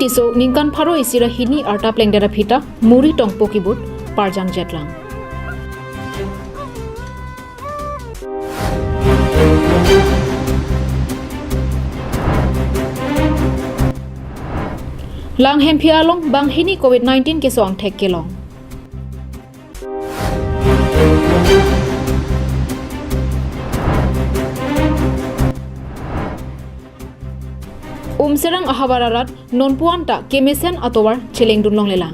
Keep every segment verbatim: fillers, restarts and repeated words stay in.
Tisso ningkan pharo isi ra hini arta plengdet aphi ta Muri Tongpo kibut parjang jetlang. Langhemphi along banghini covid nineteen keso angthek kelong. Umserang ahavar arat nonpu-an ta kemesen atovar chelengdun longlelang.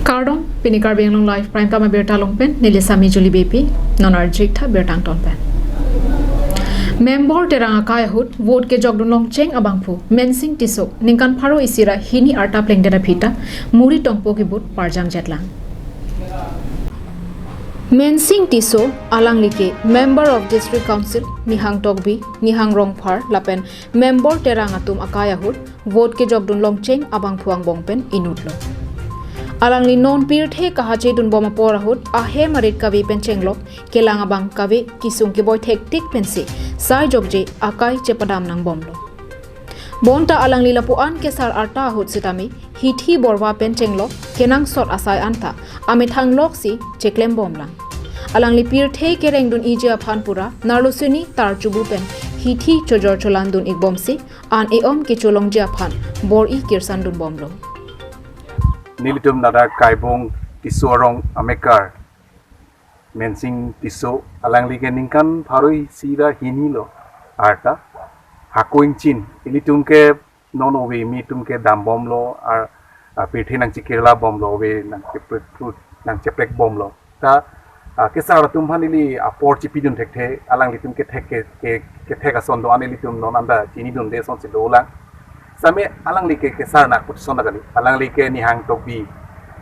Kardom, pini Karbi Anglong Live Prime Time abirta along pen neli Sami Juli Beypi, non arjik tha birta angton pen. Member Terang akai ahut vote kejokdun longcheng abangphu Mensing Tisso ningkan pharo isi ra hini arta plengdet aphi ta Muri Tongpo kibut parjang jetlang. Mensing Tisso alangli ke Member of District Council Nihang Tokbi, Nihang Rongphar lapen Member Terang atum akai ahut vote kejokdun longcheng abangphu angbong pen inutlo. Alangli non pirthe kahachedun bom apor ahut ahem arit kave pen chenglok, kelang abang kave, kesung keboi thektik pensi sai jokje akai chepadam nangbomlo. Bonta alangli lapu-an kesar arta ahut sitame hithi borva pen chenglok kenangsot asai anta amethang loksi cheklembomlang. Alangli pirthe kerengdun-iji aphan pura narlosuni tar chubu pen hithi chojor cholandun-ikbomsi an e-om kecholongji aphan bor-i kirsandunbomlo. Nelitum ladak Kaibong Tisso arong amekar Mensing Tisso, alangli ke ningkan pharo isi ra hini lo arta. Hako ingchin ilitum ke non ove mi atum ke dambomlo, ar, a, pirthe nangchekirlabomlo, ove nangcheprek, nangcheprekbomlo. Ta, a, kesar atum aphan ili apor chipidun thekthe, alanglitum kethek ke, ke, kethek ason do-an ilitum non anta chinidunde asonsi dolang. Same alangli ke kesar nangput ason ta kali. Alangli ke Nihang Tokbi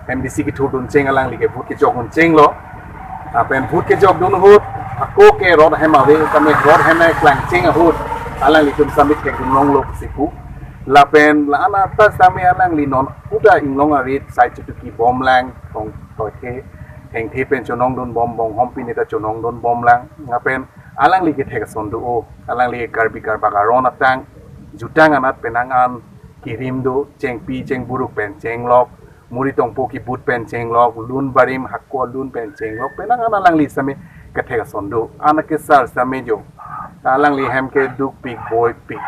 M D C kethurdun cheng, alangli ke vote kejokdun chenglo. Lapen vote kejokdun ahut, ako ke rot ahem ave, same rot ahem klangcheng ahut alanglitum same thekdun longlo pusi pu. Lapen la-an arta same alangli non puta inglong arit sai chetukibomlang, thong toike, thengthe pen chonongdunbom, bonghom pine ta chonongdunbomlang. Lapen alangli kethek ason do-o, alangli Karbi Karbak aron atang, jutang anat penang an kirim do, chengpi chengburuk pen chenglok, Muri Tongpo kibut pen chenglok, lun barim hako lun pen chenglok, penang an alangli same kethek ason do, an kesar same jo. Ta alangli hem ke dukpik boipik.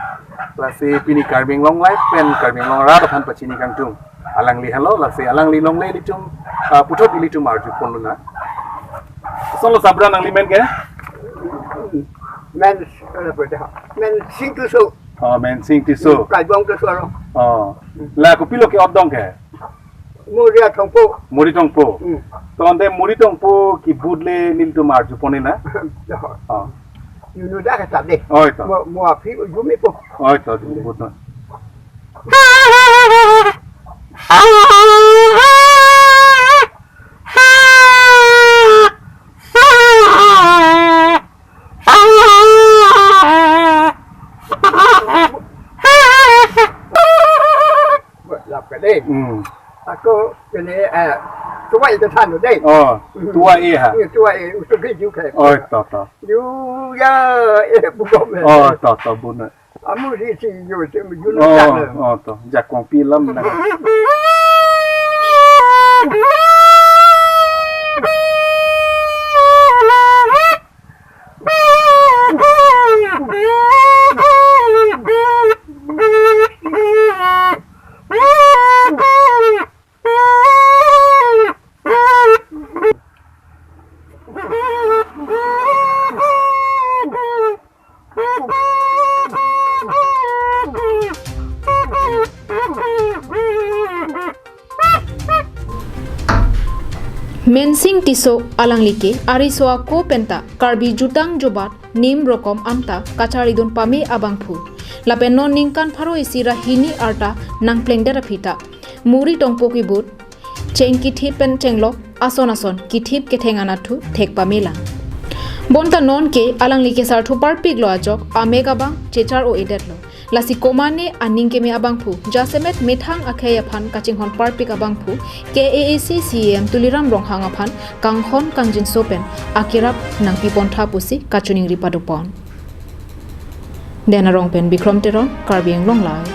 Lasi pini Karbi Anglong Live pen Karbi Anglong arat aphan pachini kangtung alangli henlo, lasi alangli longle ilitum, ah, puthot ilitum arjupon luna. Sonlo sabra nangli men ke? Men, eh, apa dah? Mensing Tisso. Oh, Mensing Tisso. Kaibong Tisso lo. Oh. La kopilo ke-ot dong ke? Muri Tongpo. Muri Tongpo. Hmm. Tonte Muri Tongpo kibut le nelitum arjupon na? Oh. Oh. Yunu dak kata deh. Oi to. Mo, mo aphi jumi po. Oi to, jumibut na. Lap ka dei. Hmm. Ako kene, eh, tua itu than dei. Oh, tua e ha. Ini tua e, usuk ke ju ke. Oh, to, to. Ju ya, eh, bugom. Oh, to, to, bun. Amu si si ju, si ju no. Oh, to. Jakong pilam na. Mensing Tisso alangli ke ariso ako penta Karbi jutang jubat nim rokom anta kacharidun pame abangphu. Lapen non ningkan pharo isi ra hini arta nangplengdet aphi ta Muri Tongpo kibut cheng kithip pen chenglok ason ason kithip ketheng anathu thek pamelang. Bonta nonke alangli kesar thuparpiklo ajok amek abang chechar-o-edetlo. Lasi komane aning keme abangphu, jasemet methang akhei aphan kachinghon parpik abangphu, K A A C C E M Tuliram Ronghang aphan kanghon kangjinso pen akerap nangpipontha pusi kachiningri padopon. Dena Rong pen Bikrom Teron, Karbi Anglong Live.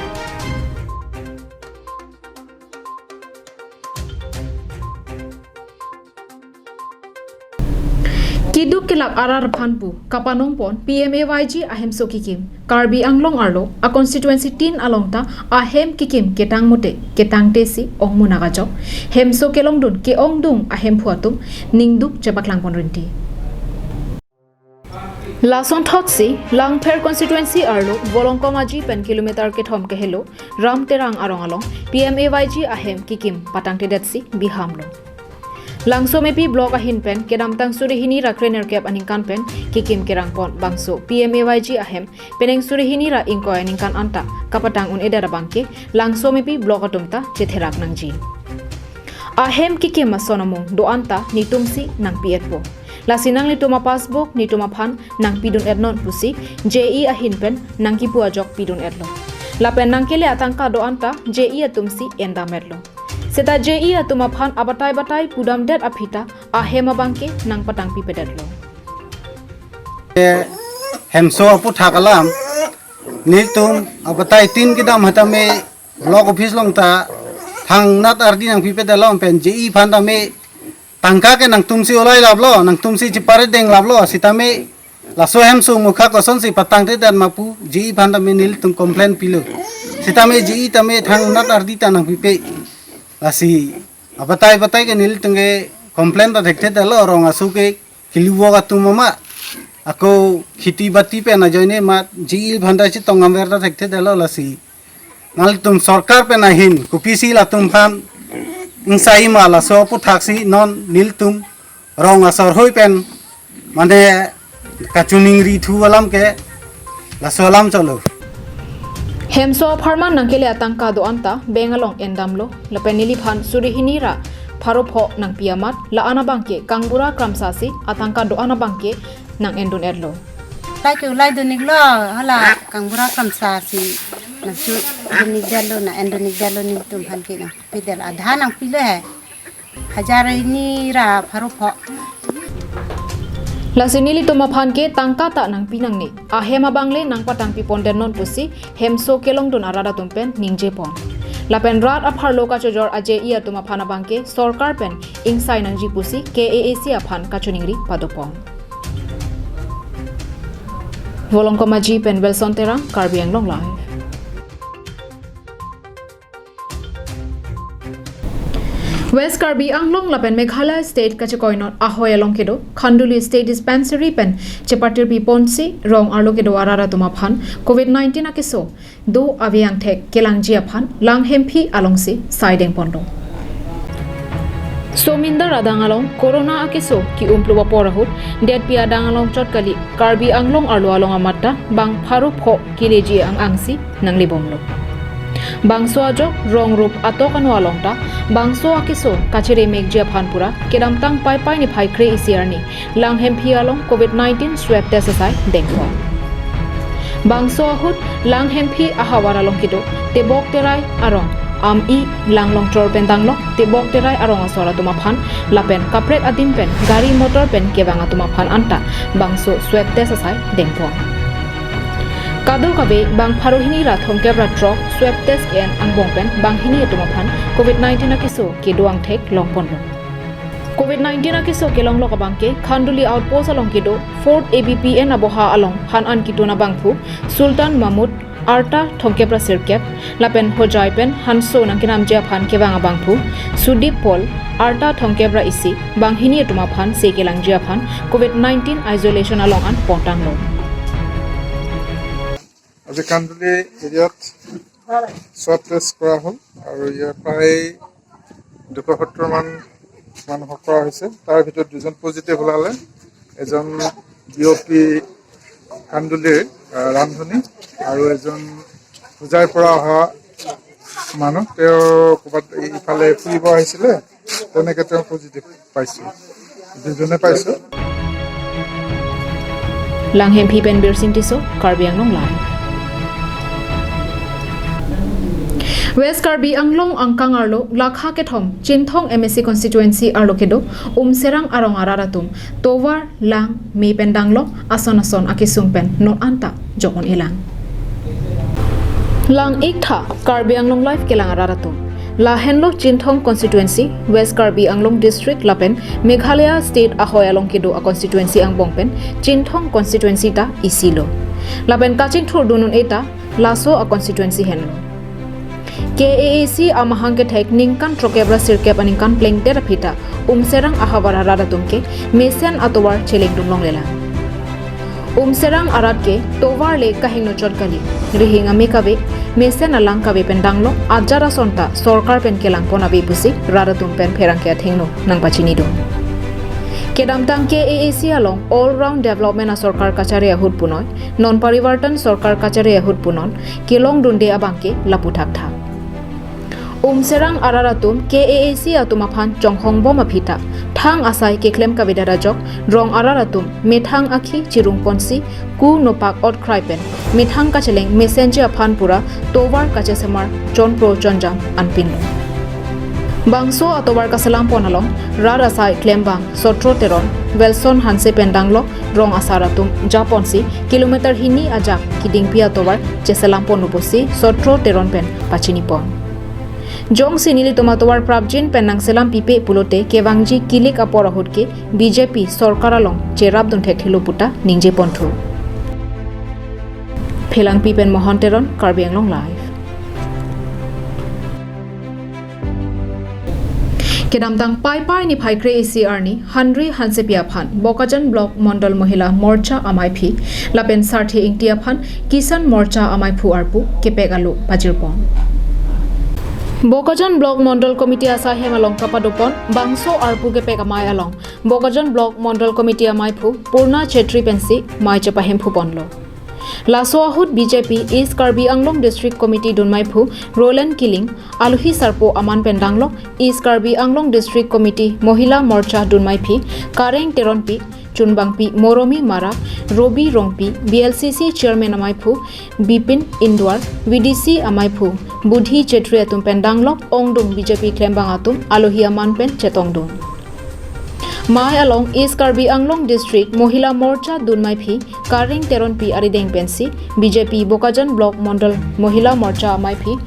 Keduk kelak arat aphan pu kapanongpon P M A Y G ahemso kikim. Karbi Anglong arlo a constituency tin along ta ahem kikim ketang mute ketangte si ongmunak ajok hemso kelongdun ke-ongdung ahemphu atum ningduk chepaklangpon rinti. Lasonthotsi Langpher constituency arlo Volongkom Aji pen kilometer kethom kehelo Ram Terang arong along P M A Y G ahem kikim patangtedetsi bihamlo. Langsomepi block ahin pen kedamtang suri hini ra krenerkep aningkan pen kikim kerangpon bangso P M A Y G ahem penang suri hini ra ingkoi aningkan anta kapatang un-edet abangke Langsomepi block atum ta chetherak nangji. Ahem kikim ason amung do-an ta netumsi nangpi-etpo. Lasi nanglitum a-passbook netum aphan nangpidun-etnon pusi J E ahin pen nangkipu ajok pidun-etlo. Lapen nangkele atangka do-an ta J E atumsi endam-etlo. Seta J E atum aphan abatai batai pudamdet aphi ta ahem abangke nangpatangpipedetlo. Hemso aputhak alam, nelitum abatai tin kedam hatame block office along ta thangnat ardi nangpipedetlo pen J E aphan tame tangka ke nangtumsi olai laplo, nangtumsi chipare deng laplo, sitame laso hemso mukha kosonsi patangtedet ma pu J E aphan tame nelitum complain pilo. Sitame J E tame thangnat ardi ta nangpipe. Lasi abatai batai ke nelitum ke complain ta thekthedetlo, rong aso ke kiliwok atum amat, ako kheti bati pen ajoine amat J E aphan ta chetong amver ta thekthedetlo. Lasi nanglitum sorkar pen ahin kopisi latum aphan ingsai ma, laso aputhaksi non nelitum rong asor hoi pen mane kachiningri thu alam ke laso alam cholo. Hemso apharman nangkele atangka do-an ta bank along endamlo, lapen neliphan suri hini ra pharo pho nangpi amat, la-an abangke kangbura kramsa si atangka do-an abangke nang-endun-etlo. Lai ke ulai dun-iklo, hala kangbura kramsa si nangsu dun-ikdetlo, nang-endun-ikdetlo, nelitum aphan ke nangpidetlo, adha nangpilo he. Hajar hini ra pharo pho. Lasi nelitum aphan ke tangka ta nangpi nangne. Ahem abangle nangpatangpipondetnon pusi hemso kelongdun arat atum pen ningjepon. Lapen rat apharlo kachojor a-J E atum aphan abangke sorkar pen ingsai nangji pusi K A A C aphan kachiningri padopon. Volongkom Aji pen Wilson Terang, Karbi Anglong Live. West Karbi Anglong lapen Meghalaya State kachekoinot ahoi along kedo Khanduli State Dispensary pen chepatirpiponsi rong arlo kedo arat atum aphan covid nineteen akeso do ave angthek kelangji aphan Langhemphi alongsi sai dengponlo. Somindar adang along corona akeso ki-umplo apor ahut detpi adang along chot kali, Karbi Anglong arlo along amat ta bang pharo pho keleji ang-angsi nanglebomlo. Bangso ajok rong rup atok ano along ta bangso akeso kachere mekji aphan pura kedamtang Paipai niphai kre-isi arni Langhemphi along covid nineteen swab test asai dengpon. Bangso ahut Langhemphi ahavar along kedo Tebok Terai arong, Ami, Langlongchor pen Danglok, Tebok Terai arong asor atum aphan lapen kaprek adim pen gari motor pen kevang atum aphan anta bangso swab test asai dengpon. Kadokave bang pharo hini ra thomkep ra throk swab test ke-en angbong pen banghini atum aphan covid nineteen akeso kedo angthek longponlo. Covid nineteen akeso kelonglok abangke Khanduli Outpost along kedo Fourth A B P N aboha along han an kitun abangphu Sultan Mahmud, arta thomkep ra sirkep, lapen Hojai pen hanso nangkenamji aphan kevang abangphu Sudip Paul, arta thomkep ra isi, banghini atum aphan se kelangji aphan covid nineteen isolation along an pontanglo. আজি কান্দুলি এৰিয়াত স্বাব টেষ্ট কৰা হ'ল আৰু ইয়াৰ প্ৰায় দুশ সত্তৰ মান মানুহক কৰা হৈছে। তাৰ ভিতৰত দুজন পজিটিভ ওলালে, এজন ডি অ' পি কান্দুলিৰ, আহ, ৰান্ধনী আৰু এজন হোজাইৰ পৰা অহা মানুহ, তেওঁ ক'ৰবাত ইফালে ফুৰিব আহিছিলে, তেনেকে তেওঁ পজিটিভ পাইছে, দুজনে পাইছে। Langhemphi pen Birsing Tisso, Karbi Anglong Live. West Karbi Anglong angkang arlo lakha kethom Chinthong M A C constituency arlo kedo Umserang arong arat atum tovar, lang, me pen danglo ason ason akesung pen non anta jokon elang. Lang iktha Karbi Anglong Live kelang arat atum. Lahenlo Chinthong constituency, West Karbi Anglong district lapen Meghalaya state ahoi along kedo a constituency angbong pen Chinthong constituency ta isi lo. Lapen kachingthur dun un-e ta laso a constituency henlo. K A A C amahang kethek ningkan throkep ra sirkep aningkan plengdet aphi ta Umserang ahavar arat atum ke mesen atovar cheleng dunlonglelang. Umserang arat ke tovar le kahingno chot kali, rihing ame kave, mesen alang kave pen danglo, ajat ason ta sorkar pen kelangpon ave pusi rat atum pen pherangke athengno nangpachinidun. Kedamtang K A A C along all round development asorkar kachari ahut punoi, non parivartan sorkar kachari ahut punon kelongdunde abangke lapu thakthak. Umserang arat atum K A A C atum aphan chonghongbom aphi ta thang asai keklem kavedet ajok rong arat atum methang akhi chirungponsi ku nopak ot krai pen methang kacheleng mesenji aphan pura tovar kachesemar chonpro chonjam anpinlo. Bangso atovar kaselampon along rat asai klembang Sotro Teron, Wilson Hanse pen danglo rong asar atum japonsi kilometer hini ajak kedingpi atovar cheselamponlo pusi Sotro Teron pen pachinipon. Jongsi nelitum atovar prapjin pen nangselam pipe pulote kevangji kilik apor ahut ke B J P sorkar along cherapdun thekthelo puta ningjeponthu. Phelangpi pen Mohan Teron, Karbi Anglong Live. Kedamtang Paipai niphai kre-isi arni Henry Hansepi aphan Bokajan Block Mondol Mohila Morcha amaiphi lapen Sarthe Ingti aphan Kisan Morcha amaiphu arpu kepek alo pajirpon. Bokajan Block Mondol Committee asai hem along kapadopon bangso arpu kepek amei along Bokajan Block Mondol Committee amaiphu Purna Chetri pensi mei chepahemphuponlo. Laso ahut B J P East Karbi Anglong District Committee dunmeiphu Roland Killing, alohi sarpo aman pen danglo East Karbi Anglong District Committee Mohila Morcha dunmeiphi Kareng Teronpi, chunbangpi Moromi Mara, Robi Rongpi, B L C C Chairman amaiphu Bipin Indwar, V D C amaiphu Budhi Chetri atum pen danglo ongdung B J P klembang atum alohi aman pen chetongdun. Mei along East Karbi Anglong District Mohila Morcha dunmeiphi Kareng Teronpi arideng pensi B J P Bokajan Block Mondol Mohila Morcha amaiphi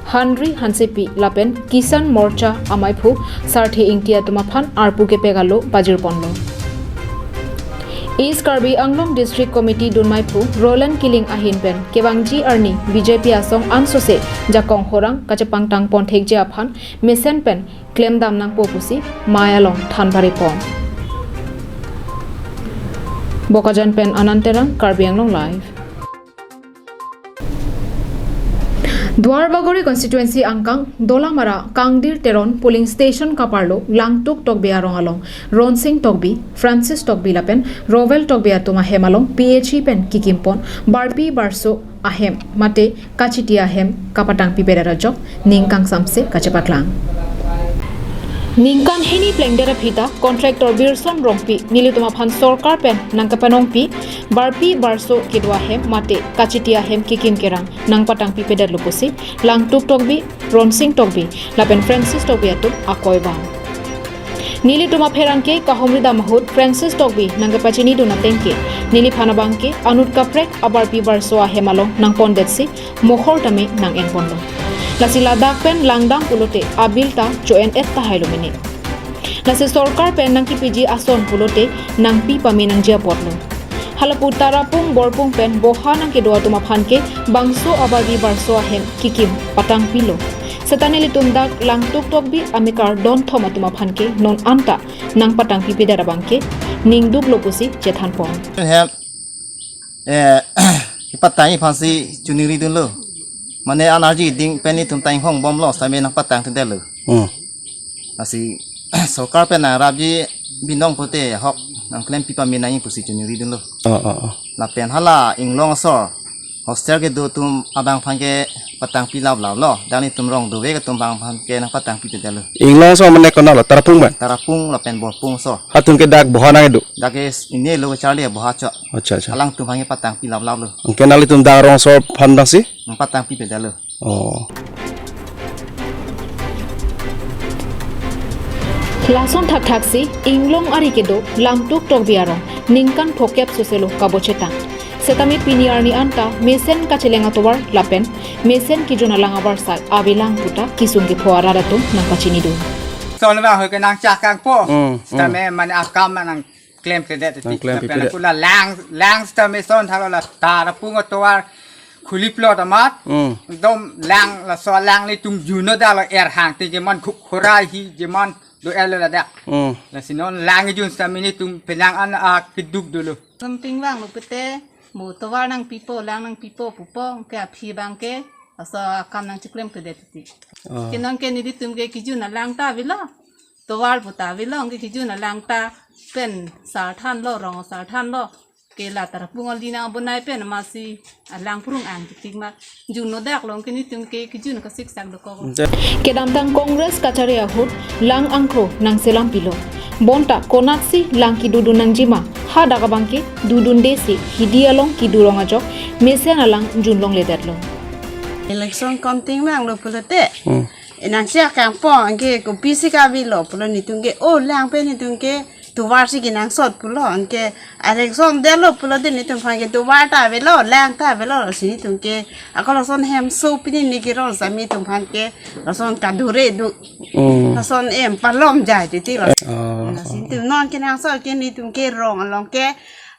Henry Hansepi lapen Kisan Morcha amaiphu Sarthe Ingti atum aphan arpu kepek alo pajirponlo. East Karbi Anglong District Committee dunmeiphu Roland Killing ahin pen kevangji arni B J P asong ansose jakong horang kachepangtangpon thekji aphan mesen pen klemdam nangpo pusi mei along than paripon. Bokajan pen Anand Terang, Karbi Anglong Live. Duarbagori constituency angkang Dolamara Kangdir Teron polling station kaparlo Langtuk Tokbi arong along Ronsing Tokbi, Francis Tokbi lapen Rowel Tokbi atum ahem along P H E pen kikimpon barpi barso ahem mate kachiti ahem kapatangpipedet ajok ning kangsamse kachepaklang. Ningkan hini plengdet aphi ta contractor Birson Rongpi nelitum aphan sorkar pen nangkapanongpi barpi barso kedo ahem mate kachiti ahem kikim kerang nangpatangpipedetlo pusi Langtuk Tokbi, Ronsing Tokbi lapen Francis Tokbi atum akoi van. Nelitum apherangke kahumri dam ahut Francis Tokbi nangkepachinidun ateng ke neliphan abangke anut kaprek abarpi barso ahem along nangpondetsi mohor tame nang-enponlo. Lasi ladak pen langdam pulote abill ta cho-en-et tahailo mene. Lasi sorkar pen nangkipiji ason pulote nangpi pame nangji apotlo. Halapu Tarapung Borpung pen boha nangkedo atum aphan ke bangso abarpi barso ahem kikim patangpilo. Seta nelitum dak Langtuk Tokbi amekar donthom atum aphan ke non anta nangpatangpipedet abangke ningduklo pusi chethanpon. Hem, eh, kepatang aphansi choningridunlo. Mane anarji ding pen nelitum ta inghongbomlo, same nangpatangthundetlo. Hmm. Lasi sorkar pen nangrapji binong pulote ahok nangklempi pame nangji pusi choningridunlo. Oh, oh, oh. Lapen hala inglong asor hostel kedo atum abang aphan ke Patangpi laplap lo, dak nelitum rong dovek atum abang aphan ke nangpatangpi pedetlo. Inglong aso mane konat lo, Tarapung pen? Tarapung lapen Borpung aso. Hatum ke dak boha nangkedo? Dak ke ini lo charli boha chot. Accha, accha. Alangtum aphan ke patangpi laplap lo. Anke nanglitum dak rong asor aphan abangsi? Nangpatangpi pedetlo. Oh. Lason thakthaksi Inglong ari kedo Lamtuk Tokbi arong ningkan phokep soselo kabochetang. Setame pini arni anta mesen kacheleng atovar lapen mesen kejun alang avarsai avelang puta kesung kepho arat atum nangpachinidun. Son abang ho ke nangchak kangpo. Hmm, hmm. Setame mane akam nangklemkledet titi. Nangklemkledet. Lapen akula lang, lang setame son thalo la Tarapung atovar khuli plot amat. Hmm. Dom lang laso lang nelitum junno dak lo, er hang te jeman khuk khorai hi jeman do-etlo ladak. Hmm. Lasi non lang kejun setame nelitum penang an akeduk dolo. Something abang lo pute, mo tovar nangpipo, lang nangpipo pupo, anke aphi abang ke laso akam nangchiklemkledet titi. Oh. Ke non ke nelitum ke kejun alang ta avelo, tovar pu ta avelo, anke kejun alang ta pen sar thanlo, rong sar thanlo. Ke la Tarapung ali nangbonai pen amatsi alang phrung-ang titik ma. Junno dak lo, anke nelitum ke kejun kasiksak dokok. Kedamtang Congress kachari ahut lang angkro nangselam pilo. Bonta konatsi lang kedodun nangjima, hadak abang ke dodundesi hidi along kedo rong ajok mesen alang junlongledetlo. Election counting abang lo pulote. Hmm. Nangchak kangpo, anke kopisi kave lo pulo nelitum ke, o lang pen nelitum ke tovarsi kenangsot pulo, anke election detlo pulote nelitum aphan ke tovar ta avelo, lang ta avelo, lasi nelitum ke ako lason hemso pini neli kerong setame nelitum aphan ke lason kadure do. Hmm. Lason em palom jai titi lo. Oh. Lasi nelitum non kenangsot ke nelitum ke rong along ke,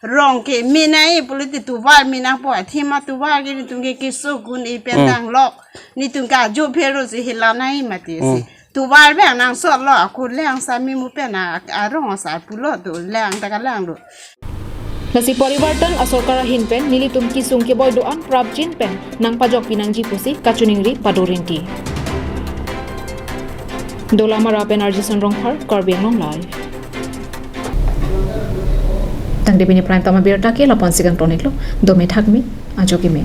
rong ke me nangji pulote tovar me nangpo, athema tovar ke nelitum ke keso kun-e pen, hmm, tang lok. Nelitum ke ajo phero si hela nangji mati si. Hmm. Tovar abang nangsotlo, ako lang setame mo pen a, arong asar pulo, to lang ta kalanglo. Lasi Parivartan asorkar ahin pen nelitum kesung keboi do-an prapjin pen nangpajokpi nangji pusi kachiningri pado rinti. Dolamara pen R J Son Rongphar, Karbi Anglong Live. Tangte pini Prime Time abirta ke lapu-ansi kangton-iklo, dome thakme, ajo keme.